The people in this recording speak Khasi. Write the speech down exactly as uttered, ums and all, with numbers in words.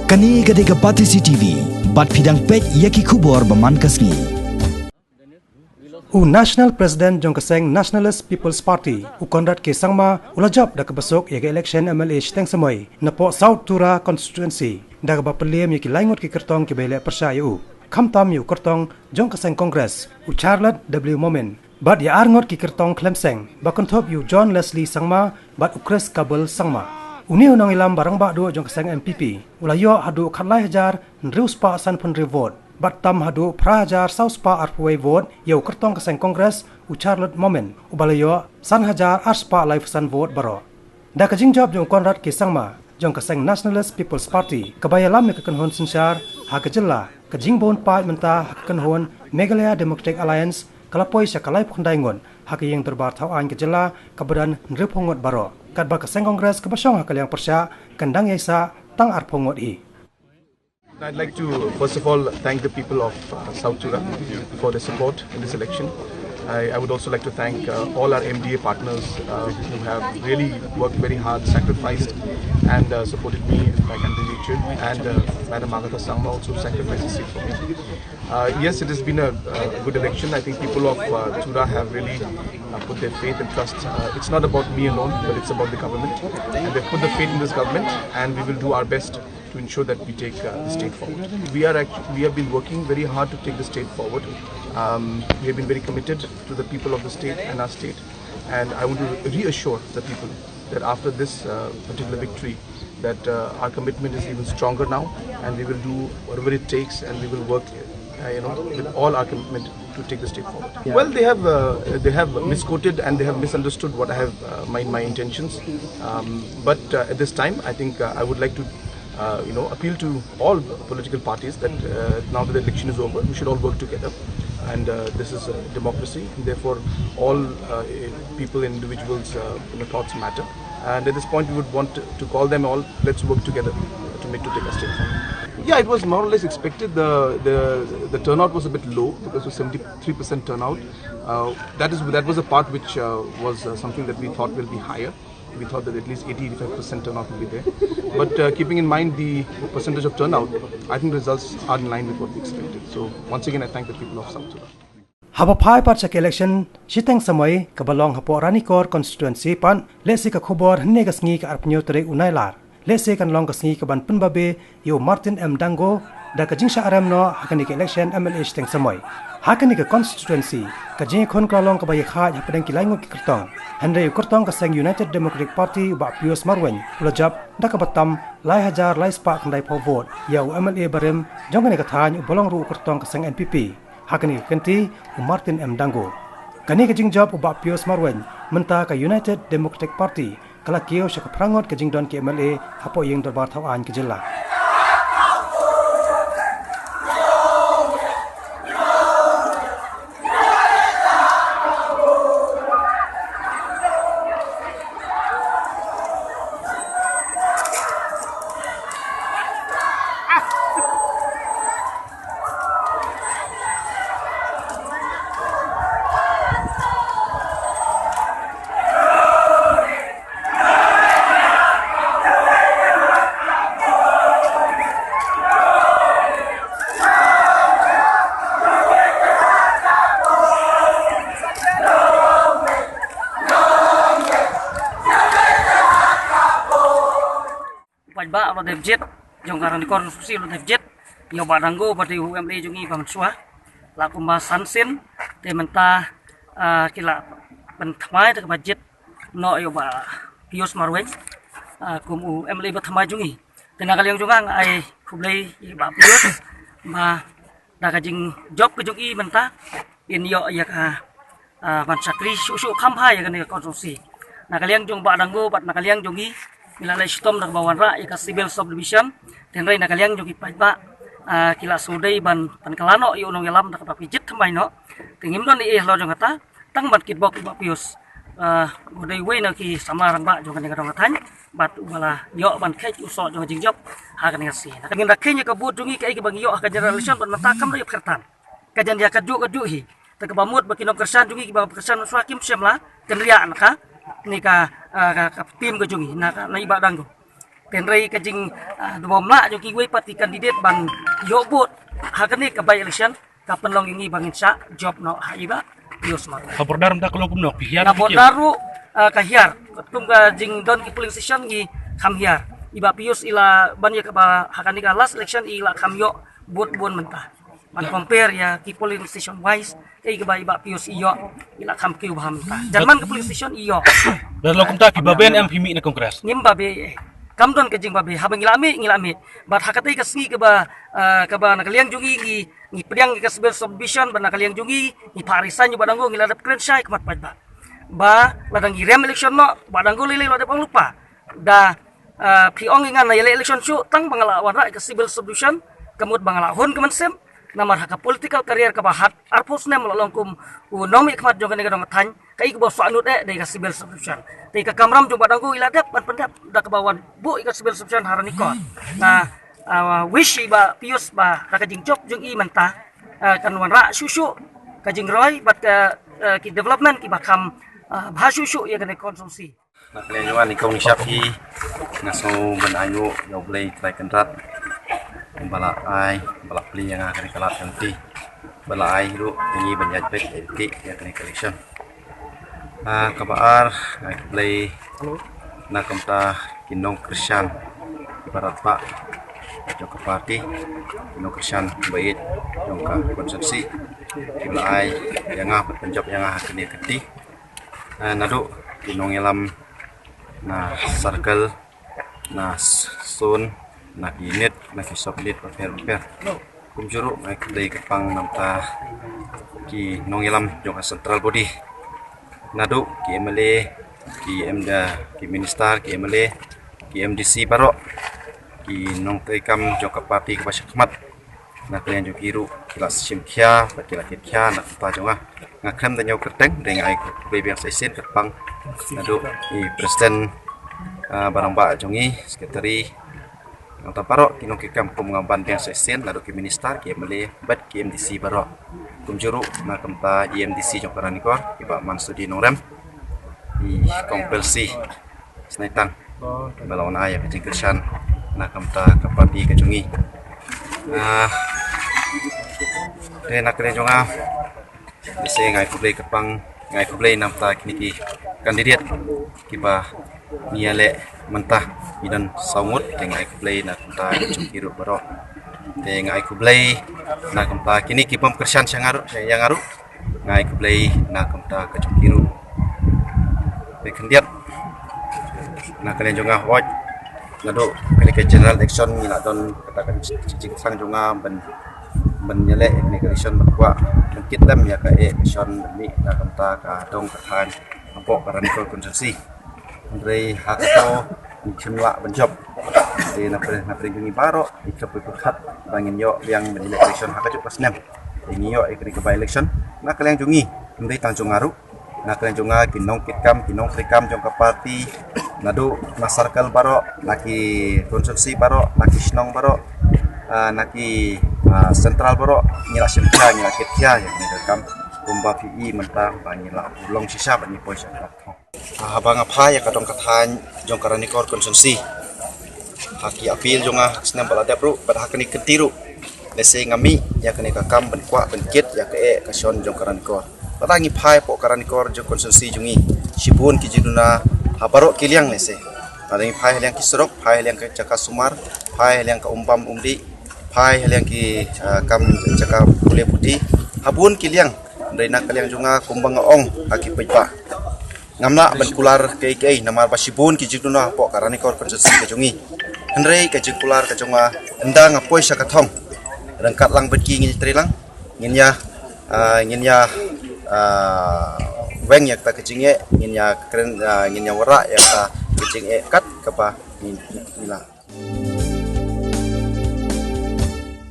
Kane ka dei ka Batesi T V, bad phi dang peit ïa ki khubor ba man ka sngi. U National President jong ka seng Nationalist People's Party, u Conrad K Sangma, u la jop da kaba suk ïa ka election M L A shiteng samoi napoh South Tura constituency, da kaba pynliem ïa ki lai ngut ki kyrtong kiba ïaleh pyrshah ïa u, khamtam ïa u kyrtong jong ka seng Congress, u Charlotte W Momin, bad ïa ar ngut ki kyrtong khlem seng ba kynthup ïa u John Leslie Sangma bad u Chris Kabul Sangma. Une u nongïalam ba rangbah duh jong ka seng N P P u la ïoh haduh khatlai hajar hynriew spah sanphew hynriew vote bad tam haduh phra hajar saw spah arphew wei vote ïa u kyrtong ka seng Congress, u Charlotte Momin, uba la ïoh san hajar ar spah laiphew san vote baroh. Da ka jingjop jong u Conrad K Sangma jong ka seng Nationalist People's Party kaba ïalam ïa ka kynhun synshar ha ka jylla, ka jingbun paid mynta ha ka kynhun Meghalaya Democratic Alliance ka la poi sha ka laiphew khyndai ngut ha ka ïing dorbar thawaiñ ka jylla kaba don hynriewphew ngut baroh, katba ka seng Congress kaba shong ha ka liang pyrshah kan dang ïaisah tang arphew ngut hi. I'd like to, first of all, thank the people of uh, South Tura for their support in this election. I, I would also like to thank uh, all our M D A partners uh, who have really worked very hard, sacrificed, and uh, supported me in my candidature, and uh, Madam Agatha Sangma also sacrificed the seat for me. Uh, yes, it has been a, a good election. I think people of uh, Tura have really uh, put their faith and trust. Uh, it's not about me alone, but it's about the government. And they've put the faith in this government, and we will do our best to ensure that we take uh, the state forward. We are actually, we have been working very hard to take the state forward. Um, we have been very committed to the people of the state and our state. And I want to reassure the people that after this uh, particular victory, that uh, our commitment is even stronger now, and we will do whatever it takes, and we will work, uh, you know, with all our commitment to take the state forward. Yeah. Well, they have uh, they have misquoted and they have misunderstood what I have uh, my my intentions. Um, but uh, at this time, I think uh, I would like to uh, you know, appeal to all political parties that uh, now that the election is over, we should all work together. And uh, this is a democracy, and therefore all uh, people, individuals, uh, you know, thoughts matter. And at this point, we would want to, to call them all, let's work together to make to take a step forward. Yeah, it was more or less expected. The, the, the turnout was a bit low because it was seventy-three percent turnout. Uh, that is that was a part which uh, was uh, something that we thought will be higher. We thought that at least eighty, eighty-five percent turnout will be there. But uh, keeping in mind the percentage of turnout, I think the results are in line with what we expected. So once again, I thank the people of South Sudan. Haba phai pat sha ka election shiteng samoi kaba long hapoh Ranikor constituency pat, lehse ka khubor hynne ka sngi ka arphew tarik u Nailar, lehse kan long ka sngi kaban pynbabe ïa u Martin M Dango da ka jingshah rem noh ha kane ka election M L A shiteng samoi. Ha kane ka constituency, ka jingïakhun ka la long kaba ïakhaid hapdeng ki lai ngut ki kyrtong. Hynrei u kyrtong ka seng United Democratic Party u Bah Pius Marwein u la jop da kaba tam lai hajar lai spah khyndaiphew vote ïa u M L A barim jong kane ka thaiñ uba long ruh u kyrtong ka seng N P P ha kane ka kynti, u Martin M Dango. Kane ka jingjop u Bah Pius Marwein mynta ka United Democratic Party ka la kiew sha ka phra ngut ka jingdon ki M L A hapoh ïing dorbar thawaiñ ka jylla. Paidbah ba la dep jied jong ka Ranikor constituency la dep jied ïa u Bah Dango ba dei u M L A jong ngi ba mynshuwa. La kumba san sien te mynta, ah, ki la pynthymmai da kaba jied noh ïa u Bah Pius Marwein, ah, kum u M L A ba thymmai jong ngi. Te na ka liang jong nga nga ai khublei ïa u Bah Pius ba da ka jingjop ka jong i mynta in ïoh ïa ka, ah, ban shakri shuh shuh kham bha ïa kane ka constituency. Na ka liang jong Bah Dango bad na ka liang jong ngi, ngi la leit shitom da kaba wanrah ïa ka civil subdivision. Hynrei na ka liang jong ki paidbah, ah, ki la shu dei ban, ban kylla noh ïa u nongïalam da kaba phi jied thymmai noh. Te ngim don ei ei halor jong kata, tang ban kitbok ïa u Bah Pius. Ah, u dei uwei na ki samla rangbah jong kane ka dong ka thaiñ bad uba la ïoh ban kheit u soh jong ka jingjop ha kane ka sngi. Ngin da kheiñ ïa ka vote jong ngi kaei kaba ngi ïoh ha ka general election bad mynta kam da ïoh kyrtan. Ka jan ïa kajuh kajuh hi. Te kaba mut ba ki nongkyrshan jong ngi kiba kyrshan shuwa kim shym la kynriah na ka, ne ka, ah, ka, ka team ka jong ngi na ka, na i Bah Dango. Hynrei ka jing, ah, dubom lah jong kiwei pat ki candidate ban ïoh vote ha kane ka by election ka pynlong ïa ngi ba ngin shah jop noh ha i Bah Pius Marwei. Ka border mynta ka long kumno, phi hiar? Ka border ruh, ah, ka hiar. Katkum ka jingdon ki polling station ngi kham hiar. I Bah Pius i la ban ïa kaba ha kane ka last election i la kham ïoh vote bun mynta. Ban compare ïa ki polling station wise, kaei kaba i Bah Pius i ïoh, i la kham kiew bha mynta. Janman ka polling station i ïoh. Lada long kumta, phi babe ne em phi mih na Congress? Ngim babe eh. Kam don ka jingbabe, haba ngi la mih, ngi la mih. Bad ha katei ka sngi kaba, ah, kaba na ka liang jong ngi, ngi, ngi pdiang ïa ka civil subdivision, bad na ka liang jong ngi, ngi phah resign ïa u Bah Danggu, ngi la dep kren shai khmat paidbah. Ba lada ngi rem election noh, Bah Danggu lei lei la dep ong lypa. Da, ah, phi ong ïa nga na ïaleh election shuh, tang ba nga la wanrah ïa ka civil subdivision, ka mut ba nga la hun ka mynsiem, namar ha ka political career kaba hat arphew snem la long kum u nongmihkhmat jong kane ka dong ka thaiñ, kaei kaba shu nud eh dei ka civil subdivision. Te ka kamram jong Bah Danggu i la dep ban pyndep, da kaba wan buh ïa ka civil subdivision ha Ranikor. Nga, ah, wish ïa i Bah Pius ba da ka jingjop jong i mynta, ah, kan wanrah shuh shuh ka jingroi bad ka, ah, ki development kiba kham, ah, bha shuh shuh ïa kane ka constituency. Na ka liang jong nga, nyngkong nyngshap hi nga sngew ban ainguh ïa U Blei Trai Kynrad ba la ai, ba la plie ïa nga kane ka lad ka lynti, ba la ai ruh ïa ngi ban ïaid beit ïa kane ka election. Ah, kaba ar, nga ai khublei na ka bynta ki nongkyrshan kiba radbah jong ka party, ki nongkyrshan ba ïeit jong ka constituency, kiba la ai ïa nga ban pynjop ïa nga ha kane ka lynti. Ah, naduh ki nongïalam na circle, na zone, na ki unit, na ki sub unit bapher bapher. Kumjuh ruh nga ai khublei kyrpang na ka bynta ki nongïalam jong ka central body, naduh ki M L A, ki M D, ki minister, ki M L A, ki M D C baroh, ki nongtrei kam jong ka party kaba shakhmat. Na ka liang jong ki ruh ki la shim khia bad ki la kit khia na ka bynta jong nga. Nga khlem da ñiew kyrteng, dei nga ai khublei biang sa shisien kyrpang naduh i president, ah, ba rangbah jong ngi, secretary, nangta baroh ki nongkitkam kum nga ban biang sa shisien, naduh ki minister, ki M L A bad ki M D C baroh. Kumjuh ruh na ka bynta i M D C jong ka Ranikor, i Bah Mansudin Nongrem, i Kong Pelsi Snaitang, ba la wan ai ïa ka jingkyrshan na ka bynta ka party ka jong ngi. Ah, te na ka liang jong nga, lehse nga ai khublei kyrpang, nga ai khublei na ka bynta kine ki candidate kiba ngi ïaleh mynta, ngi don saw ngut, te nga ai khublei na ka bynta ka jong ki ruh baroh. Te nga ai khublei na ka bynta kine ki bym kyrshan sha nga ruh, sha ïa nga ruh. Nga ai khublei na ka bynta ka jong ki ruh. Te khyndiat, na ka liang jong nga, hooid, naduh kane ka general election ngi la don kata ka jingthrang jong nga ban, ban ïaleh ïa kane ka election, ban kwah ban kit lem ïa ka election ban mih na ka bynta ka dong ka thaiñ hapoh ka Ranikor constituency. Hynrei ha kato ngi shym lah ban jop. Te na pdeng, na pdeng jong ngi baroh ngi khlem pyrkhat ba ngin ïoh biang ban ïaleh election ha kajuh ka snem. Te ngi ïoh ïa kane ka by election na ka liang jong ngi, ym dei tang jong nga ruh, na ka liang jong nga, ki nongkitkam, ki nongtrei kam jong ka party, naduh na circle baroh, na ki constituency baroh, na ki shnong baroh, ah, na ki, ah, central baroh, ngi la shim khia, ngi la kit khia ïa kane ka kam. Kumba phi i mynta ba ngi la long shisha bad ngi poi sha ka thong. Ah, haba nga phai ïa ka dong ka thaiñ jong ka Ranikor constituency, ha ki appeal jong nga ha ka snem ba la dep ruh bad ha kane ka kynti ruh, lehse nga mih ïa kane ka kam ban kwah ban kit ïa kaei ka shon jong ka Ranikor. Lada ngi phai hapoh ka Ranikor jong constituency jong ngi, shibun ki jingduna ha baroh ki liang, lehse lada ngi phai ha liang ki surok, phai ha liang ka jaka sumar, phai ha liang ka um bam um dih, phai ha liang ki, ah, kam jaka pule puthi, ha bun ki liang. Hynrei na ka liang jong nga, kumba nga ong ha ki paidbah, ngam lah ban kular kaei kaei namar ba shibun ki jingduna hapoh ka Ranikor constituency ka jong ngi. Hynrei ka jingkular ka jong nga, ynda nga poi sha ka thong, ryngkat lang bad ki ngin ïatrei lang, ngin ïa, ah, ngin ïa, ah, weng ïa kata ka jingeh, ngin ïa kren, ah, ngin ïa wanrah ïa kata ka jingeh kat kaba ngi, ngi lah.